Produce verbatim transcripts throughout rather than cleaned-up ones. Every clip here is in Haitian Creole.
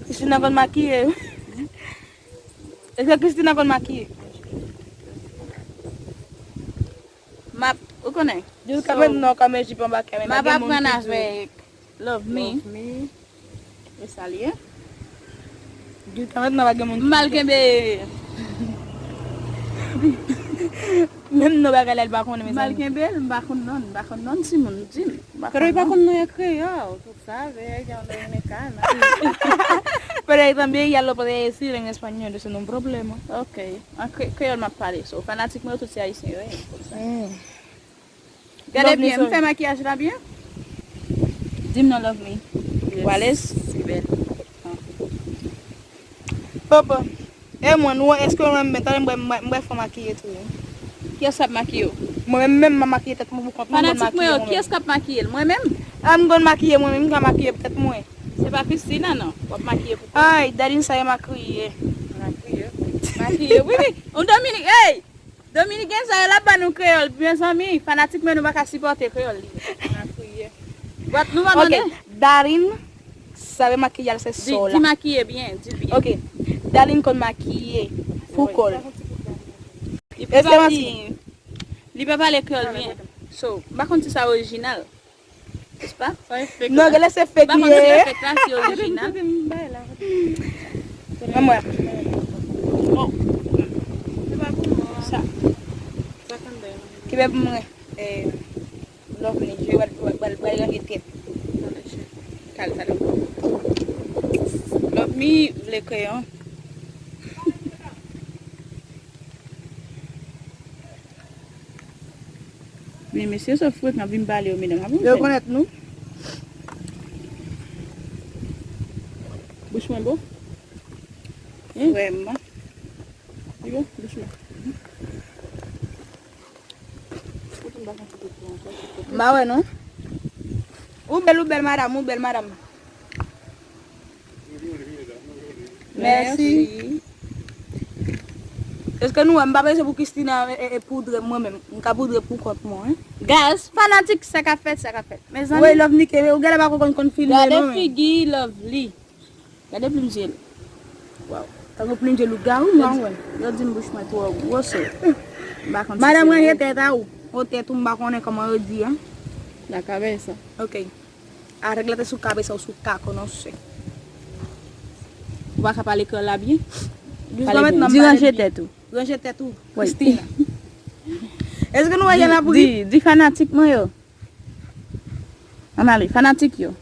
Christina konn makiye. Èske Christina konn makiye? M ap, ou konnen. Jiska mentnan w ka met jip anba kè, men m ap aprann avèk Love Me. Love Me. E sa l ye. Jiska mentnan pa gen moun ki. M mal kenbe. Menm non bagay la, li pa konnen, mezanmi. M mal kenbe l, m pa konn non, m pa konn non timoun, di m. M pa konn non. Kote w pa konn non kreyòl? Sa, ve, ella no me calma. Pero ahí también ya lo puede decir en español, eso no es un problema. Ok. An kre-, kreyòl m ap pale. So, fanatik mwen yo, tout se ayisyen yo ye, konsa. Mm. Gade byen, m fè makiyaj la byen? Di m non, Love Me. Ou alèz? Ou bèl. Papa, e mwen, nou, èske mwen menm, talè m bwè, m bwè, m bwè fò makiye tou, wi. Kiyès k ap makiye w? Mwen menm, menm, m makiye tèt mwen pou kont mwen, m konn makiye mwen menm. Fanatik mwen yo, kiyès k ap makiye l? Mwen menm? A, m konn makiye m, m ka makiye tèt mwen. Se pa Christina, non. W ap makiye pou kont ou. Ay, Darine, sa yo makiye. Makiye. Makiye, wi, wi. Yon Dominik, ey! Dominiken sa yo, l ap ban nou kreyòl, mezanmi. Fanatik mwen, nou pa ka sipòte kreyòl li. N ap kriye. But nou pa tande. Ok, Darine, sa ve makiye l se so la. Di makiye byen, di l byen. Ok, Darine konn makiye pou kò l. Li pa, li pa pale kreyòl byen. So, m pa konn si sa orijinal. N'est-ce pas? Non, gade se fake li ye. Fake la, se orijinal. Mwen, mwen. Oh. Sa. Ki bè pou mwen? Eh, Love Me, je vais, vais, vais, vais ranje tèt. Kal sa. Love Me, vle kreyon. Men mesye sa frekan vin pale yo, medam. Yo rekonèt nou. Bouch mwen bon? Hein? Vrèman. Li bon? Bouch mwen. M pa wè non. Ou bèl, ou bèl, madam, ou bèl, madam. Mèsi. Èske nou wè, m pa bezwen pou Christina e, e, e poudre mwen menm. M ka poudre pou kont mwen, wi. Guys, fanatik, sa k ap fèt, sa k ap fèt. Mezanmi. Wi, Love Nike, ou genlè pa konn, konn filme non, men. Gade figi Lovely. Gade plim je l. Waw. Tankou plim je lougawou, m pa wè. Yo di m bouch mwen twò gwo, so. M pa konn si se vre. Madanm ranje tèt a ou. O tèt ou, m pa konnen kòman yo di a. La cabeza. Ok. Arreglate su cabeza ou su caco, no sé. Ou pa ka pale kreyòl la byen? Pale byen. Di ranje tèt ou. Ranje tèt ou, Christina. Èske nou wè y a la pou di, di fanatik mwen yo? Ann ale, fanatik yo.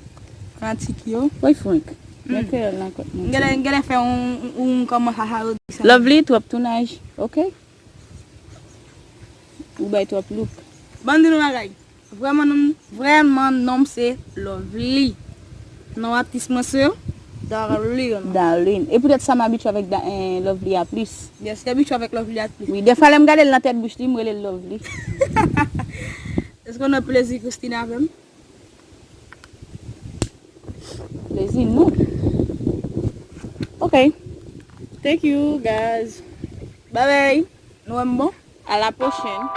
Fanatik yo? Wi, Frank. Mwen kreyòl nan kòt mwen. M genlè, m genlè fè yon, yon, yon kòman sa, sa yo di sa. Lovely, twòp tounaj, ok? Ou bay twòp look. Ban m di nou bagay. Vrèman non, vrèman non m se Lovely. Non atis mwen se Darline. Darline. E poutèt sa m abitye avèk Da-, eh, Lovely a plis. Yes, li abitye avèk Lovely a plis. Wi, dèfwa lè m gade l nan tèt bouch li, m rele l Lovely. Èske w nan plezi Christina avè m? Plezi nou. Ok. Thank you, guys. Bye bye. Nou wè m bon? À la prochaine.